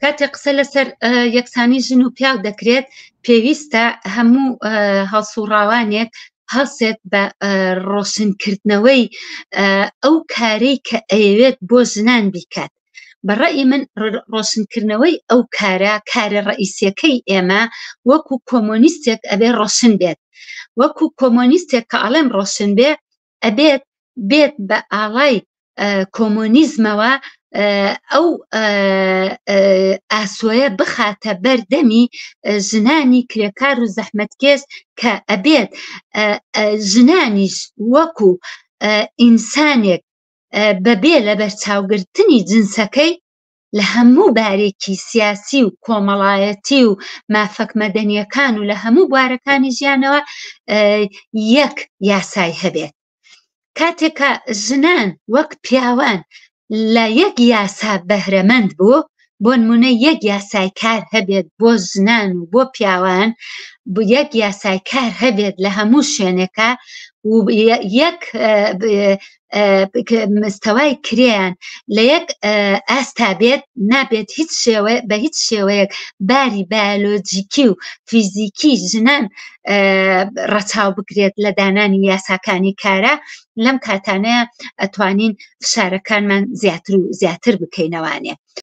کاتێک قسە لەسەر یەکسانی ژن و پیاو دەکرێت، پێویستە هەموو هەڵسوڕاوانێک هەڵسێت بە ڕۆشنکردنەوەی ئەو کارەی کە ئەیەوێت بۆ ژنان بیکات. بە ڕەئی من ڕۆشنکردنەوەی ئەو کارە، کارە ڕەئیسیەکەی ئێمە وەکو کۆمۆنیستێک ئەبێ ڕۆشن بێت. وەکو کۆمۆنیستێک کە ئەڵێم ڕۆشن بێ، ئەبێت بێت بە ئاڵای کۆمۆنیزمەوە ئەو ئاسۆیە بخاتە بەردەمی ژنانی کرێکار و زەحمەتکێش کە ئەبێت ژنانیش وەکو ئینسانێک بەبێ لەبەرچاوگرتنی جنسەکەی لە هەموو بارێکی سیاسی و کۆمەڵایەتی و مافەک مەدەنیەکان و لە هەموو بوارەکانی ژیانەوە یەک یاسای هەبێت. کاتێکە ژنان وەک پیاوان لە یەک یاسا بەهرەمەند بوو، بۆ نمونە یەک یاسای کار هەبێت بۆ ژنان و بۆ پیاوان، یەک یاسای کار هەبێت لە هەموو شوێنێکە و یەک مستەوای کرێیان لە یەک ئاستا بێت، نابێت هیچ شێوە بە هیچ شێوەیەک باری بایۆلۆجیکی و فیزیکی ژنان ڕەچاو بکرێت لە دانانی یاساکانی کارە. لەم کاتانەیە ئەتوانین فشارەکانمان زیاتر و زیاتر بکەینەوانێ.